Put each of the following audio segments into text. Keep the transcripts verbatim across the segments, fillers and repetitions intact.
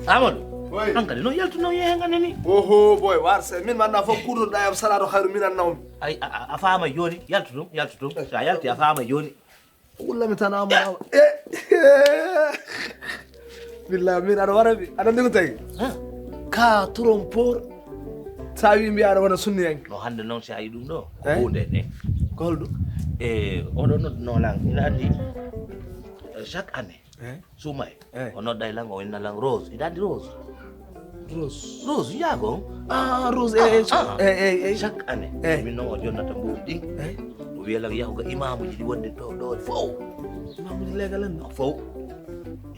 Amadou. Oui. An kadi noon yaltu noon yeehe ngannde ni. Oho, boy, war se min manna fof kuutorɗa yam salato khayru minan nawm. Ay, a, a, a faama jooni, yaltu ɗum, yaltu ɗum. So a yalti, a faama jooni. Wulla mi tan, Amadou, Amadou. Eh, eh. Billahi, min aɗa wara mi, aɗa anndi ko tawi? Ka trompeur, sa wi mbiya aɗa wona sunniyanke. No hannde noon si a yi ɗum ɗo, ko huunde ne. Ko holɗum? E, oɗo nodduno lan, ina anndi, eh, chaque année, eh, Soumay, eh, o nodday lan, o inna lan Rose. Iɗa anndi Rose? Rose. Rose, njaago on? Ah, Rose, eh, eh, ah, eh, eh, eh. Chaque année, eh, min noon o jonnata mbuuɗi ɗin. Eh. O wiya lan yahuga imaamuji ɗi wonde ɗo, ɗo fow. Imaamuji leegal en ɗo? Fow.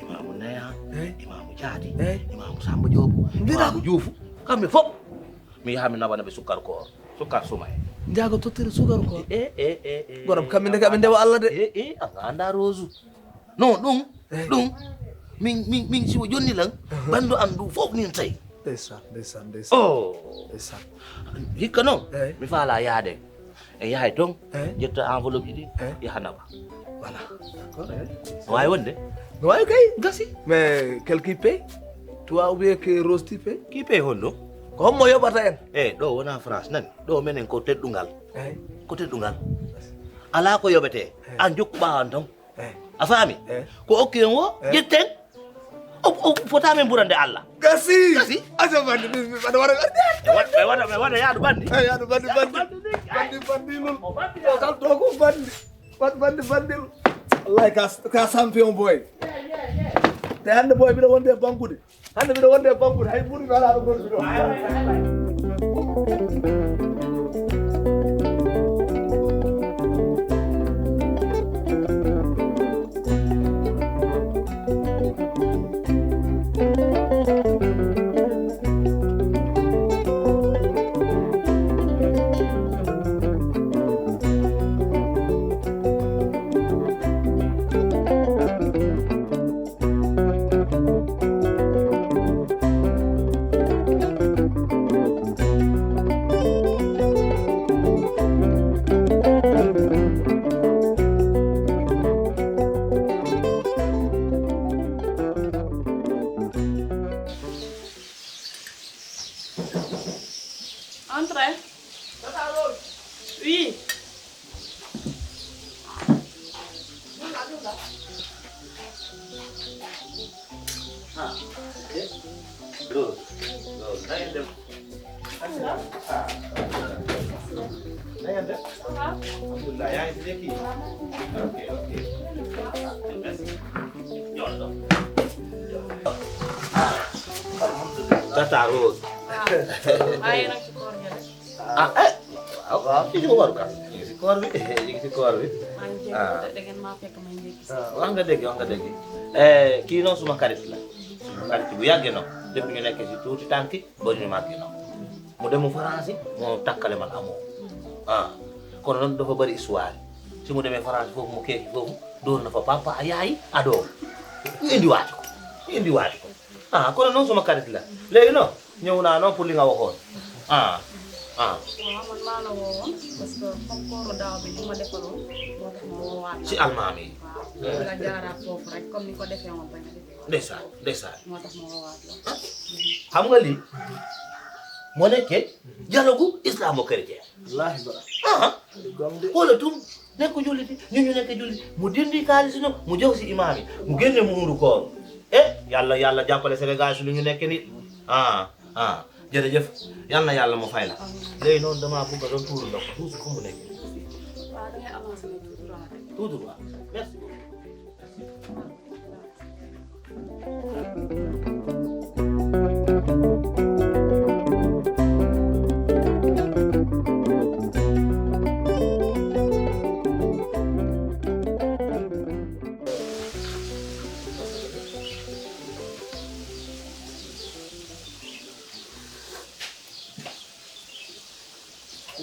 Imaamu Naya, eh, Imaamu Jaati, eh, Imaamu Samba Joob, mbiɗa Imaamu Juufu. Kamɓe fow. Mi yaha mi naɓana ɓe sukkar koor. Sukkar Soumay. Njaago tottira sukkar koor? Eh, eh, eh, eh. Gorom kamɓe ndeke aɓe ndewa Allah de. Eh, eh, a annda Rose. Non, ɗum, eh, ɗum, min, min, min, si o jonni lan, aha, banndo am ndu fof nin tawi. Ndeysaan, ndeysaan, ndeysaan. Oh. Ndeysaan. Hikka noon, eh, mi faala yaade. En yahay toon, eh, ƴetta enveloppe ji ɗi, eh, yaha naɓa. Voilà. D'accord, eh. No waawi wonde? No waawi kay. Gasi. Mais quel qui paye? Toi ou bien que Rose qui paye? Qui paye honno? Ko hommo yoɓata en? Eh, ɗo wona France, nani? Ɗo menen ko teddungal. Eh. Ko teddungal. Alaa ko yoɓetee. Eh. An jokku ɓaawo an toon. Eh. A faami? Eh. Ko okki en o, eh, ƴetten. O, o fota men ɓurande Allah. Gasi. Gasi. Aja bandi, mi, mi, aɗa waɗa, ɓe waɗa, ɓe waɗa, ɓe waɗa yaadu bandi. Eh, yaadu bandi, bandi. Bandi, bandi, bandi, lul. O bandi. O kal to ko bandi. Bandi, bandi, bandi, lul. Wallahi ka, ka champion boy. Te hannde boy, mbiɗa wonde e bankude. Hannde mbiɗo wonde e bankude, hay ɓuri mi alaa ɗo gonmi ɗo. Entrez. Oui. Ah, ok. Good. Good. Na ngeen def? Ah. Na ngeen def? Alhamdulillah, yaa ngi si nekk yi? Ok, ok. Merci. Ñëwal dox. Ah, alhamdulillah. Tata Rose. Waaw. Maa ngi nag ci koor gi rek. Ah, eh. Waaw, waaw, ñu ngi si koor bi. Ñu ngi si koor bi. Ñu ngi si koor bi. Maa ngi jégalu. Ah. De, da ngeen maa fekk may ndékki. Ah, wax nga dëgg, wax nga dëgg. Eh, kii noonu suma xarit la. Suma xarit bu yàgg na. Depuis ñu nekk si tuuti tànki, ba ñu màgg na. Mu dem France, mu takkale man amoo. Ah, kono noonu dafa bari histoire. Si mu demee France foofu, mu keeki foofu, dóor na fa papa, a yaay, a doom. Ñu indiwaat ko. Ñu indiwaat ko. Ah, kono noonu suma xarit la. Léegi non, ñëw naa non pour li nga waxoon. Ah, ah. Waaw, man maa la woowoon parce que comme kooru daaw bi li ma defaloon moo tax ma woowaat la. Si almaami yi. Waaw, nga jaaraat foofu rek comme ni ko defee woon ba nga defee woon. Ndeysaan, ndeysaan. Moo tax ma woowaat la. Ah, xam nga lii, Mo nekke jalogu islamo chrétien. Wallahi bara. Aha. Gomde. Wala tum nekko juliti, ñu ñu nekk julli. Mu dindi kaalis no, mu jox si imaam yi. Mu génne mu uru koor. Eh, yàlla, yàlla jàppale Sénégal si lu ñu nekk ni. Ah, ah. Jërëjëf. Yal na yàlla mu fay la. Léegi noonu damaa bëgg a doon tuuru ndox. Tuuti fu mu nekk. Waaw, da ngay avancer na tuuti rek. Tuuti waaw. Merci beaucoup.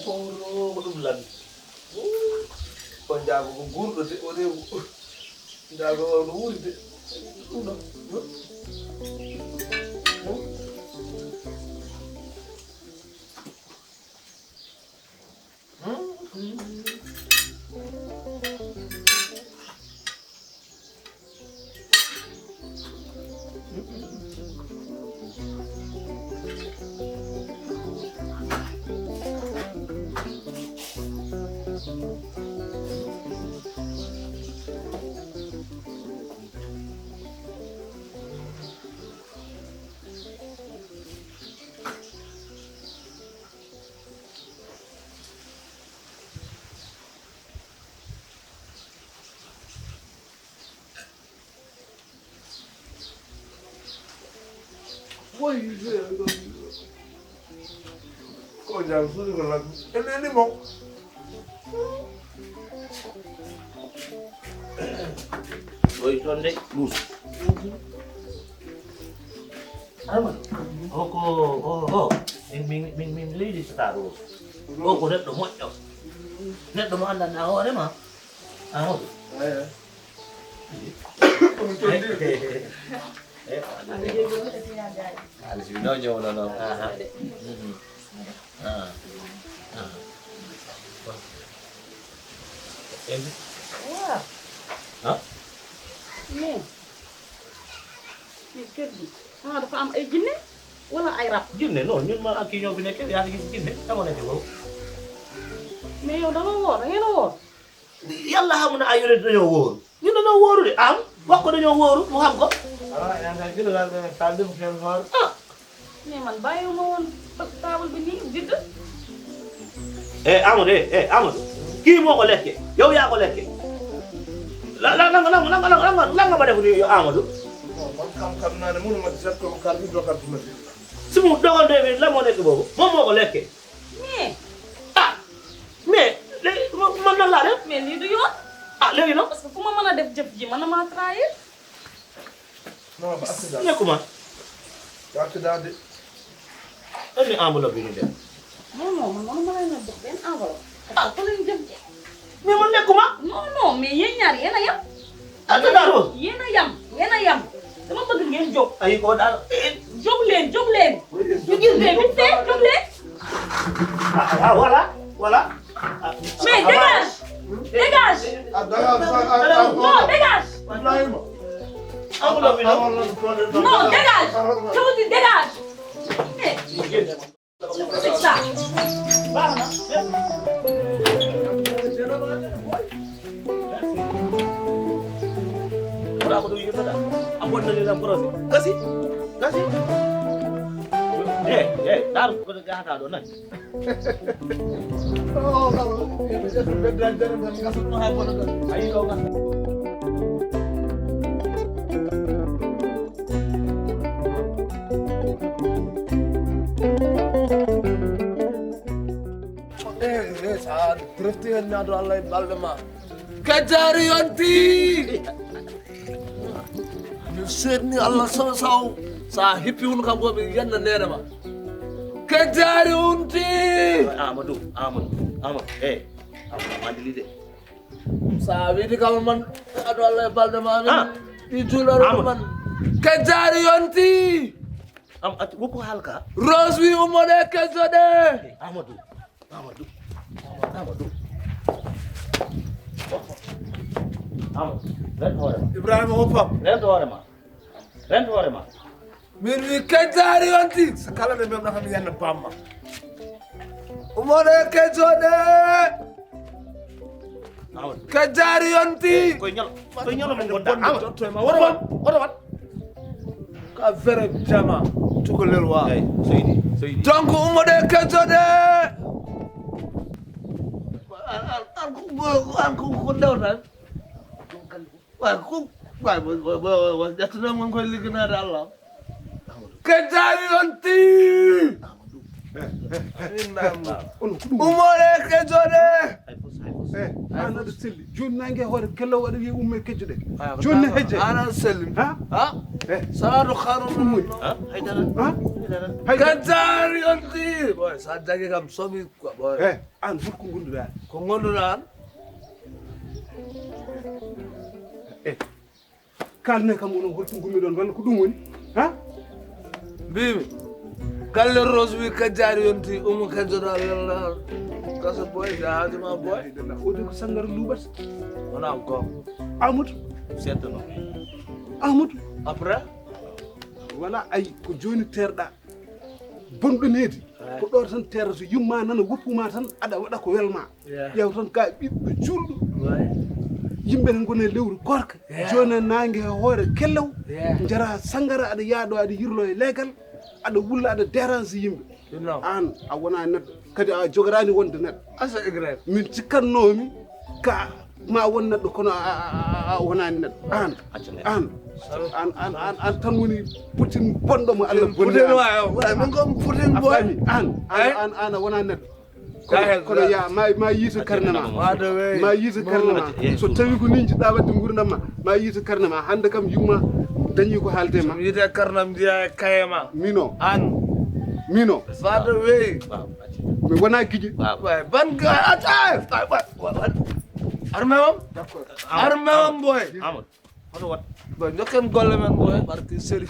Ko ɗum lan. Ko njaago ko guurɗo de, o rewu. Njaago o no wuuri de. Ɗum ɗo. Woy, ko jam suudu ko lan. Ene ni mo. Woy, ton de, luus. Arma. O ko, o, o. Min, min, min, min leydi Star o. O ko neɗɗo moƴƴo. Neɗɗo mo anndanɗaa hoore ma. Amadou. Eyi. Eyi. Haalisi no ñëw na noon. Aha. Mhm. Ah. Ah. Endi. Waaw. Ha? Mais, mais kër gi, xanaa dafa am ay jinne wala ay rab? Jinne, non, ñun ma ak kii ñoo fi nekk, yaa ngi gis jinne, dama nekk boobu. Mais yow da nga woor, da ngeen a woor? Yàlla xam na ay yonent dañoo wóoru. Ñun dañoo wóoru de, am wax ko dañoo wóoru, mu xam ko. Ah, yaa ngi gën a laal ne Salim seen xool. Ah. Mais man bàyyiwuma woon taabal bi nii, vide. Eh, Amadou, eh, eh, Amadou. Kii moo ko lekke. Yow yaa ko lekke. La, la, la, la, la, la, la, la, la nga ma def nii, yow Amadou. Bon, man xam-xam naa ne mënu ma di set ko kar bi dogal bi ma di. Su mu dogal de bi, la moo nekk boobu? Moom moo ko lekke. Mais. Ah, mais léegi ma, man nan laa def? Mais lii du yoon. Ah, léegi nag? Parce que ku ma mën a def jëf ji, mën na maa trahir. Non, ba accident. Nekkuma. Ba accident de. Indi enveloppe bi ñu dem. Non, non, man mënuma leen a jox benn enveloppe. Parce que fa lañ jëm ji. Mais man nekkuma. Non, non, mais yéen ñaar yéen a yem. Ah, te daal. Yéen a yem, yéen a yem. Dama bëgg ngeen jóg. Ay, ko daal. Eh. Jóg leen, jóg leen. Jóg leen, vite fait, jóg leen. Ah, ah, voilà, voilà. Ah, mais ah, dégage, dégage. Ah, dégage, ah, ah, ah, non, dégage. Ibrahima. Enveloppe bi, non? Non, dégage. Je vous dis, dégage. Eh. C'est ça. Baax na. Wala ko ɗum yimɓe ɗa. A bonnani lan projet. Gasi. Gasi. Eh, eh, ɗaar ko ɗo jahata ɗo nan. Oh, oh, oh. Yimɓe ƴettu beddaji tan tan gasa ɗum ha bona ɗon. Ayi ɗo gasa. Eh, eh, sa refti hen ñaado Allah e balɗe ma. Kajari yonti. Mi seedni Allah saw saw. Sa hippi hun kam go mi yenna nene ma. Kajari yonti. Amadou, Amadou, Amadou. Eh, Amadou, mandili de. Sa wiidi kam man, ado Allah e balɗe ma, amin. Ah. Ɗi juularo Amadou. Man. Kajari yonti. Am, at, woko halka. Rose wi ummoɗe keso ɗe. Amadou. Amadou. Amadou. Amadou. Rento hoore ma. Ibrahima, woppa. Rento hoore ma. Rento hoore ma. Min mi kejjaari yonti. So kala nde memɗa kam mi yanna bamma. Ummoɗe kejjoɗe. Kejjaari yonti. Koye ñala, koye ñala mo ngonɗa. Bonde jotto e ma. Woto wat, woto wat. Ka vere jama. Tuko lel wa. Eyi, so yiɗi, so yiɗi. Donc ummoɗe kejjoɗe. An, an, an ko, an ko, ko dewtan. Wa ko, wa, wa, wa, wa, wa, ƴettude mon koye ligganaade Allah. Kejjaari yonti. Ummoɗe kejjoɗe. Eh, an aɗa selli. Jooni nange hoore kello waɗa wiye umme kejjoɗe. Jooni ne hejje. An aɗa selli. Ha? Ha? Eh. Salatu khairun min. Ha? Haydara. Ha? Haydara. Kejjaari yonti. Boy, sa jagi kam somi quoi, boy. Eh, an hol ko gonduɗa? Ko gonduɗa an? Eh. Kalne kam onon holto ngummiɗon walla ko ɗum woni? Ha? Mbimi galle Rose wi kajjaari yonti umu kajjoɗa lelna kasa boy jahaaji ma boy. O de ko sangara luuɓata. Wona goonga. Amadou. Seddano. Amadou. Après. Wala ay ko jooni terɗa. Bonɗo needi ko ɗo tan terata yumma nana woppuma tan aɗa waɗa ko welma. Ƴeew tan ka ɓiɗɗo juulɗo. Yimɓe ne gona e lewru gorka. Joni nange e hoore kellew. Jara sangara aɗa yaɗo aɗa yirlo e legal. Aɗa wulla aɗa dérange yimɓe. An a wona neɗɗo kadi a jogarani wonde neɗɗo. Asa Ibrahim. Min cikkannomi ka ma won neɗɗo kono a wonani neɗɗo an an an an an tan woni putin bonɗo mo allah bonni. Putin wa wa min ko putin boy. An an an an a wona neɗɗo. Kono ya ma ma yiita karne ma. Ma yiita karne ma. So tawi ko ni jiɗɗa wadde gurdam ma ma yiita karne ma hande kam yumma dañi ko haalde ma. Yiita karnam jiya e kaye ma. Mino. An. Mino. Fada wey. Mi wona giji. Ban ga ata. Arme wam. Arme wam boy. Amadou. Hoto wat. Boy dokken golle men boy barki seri.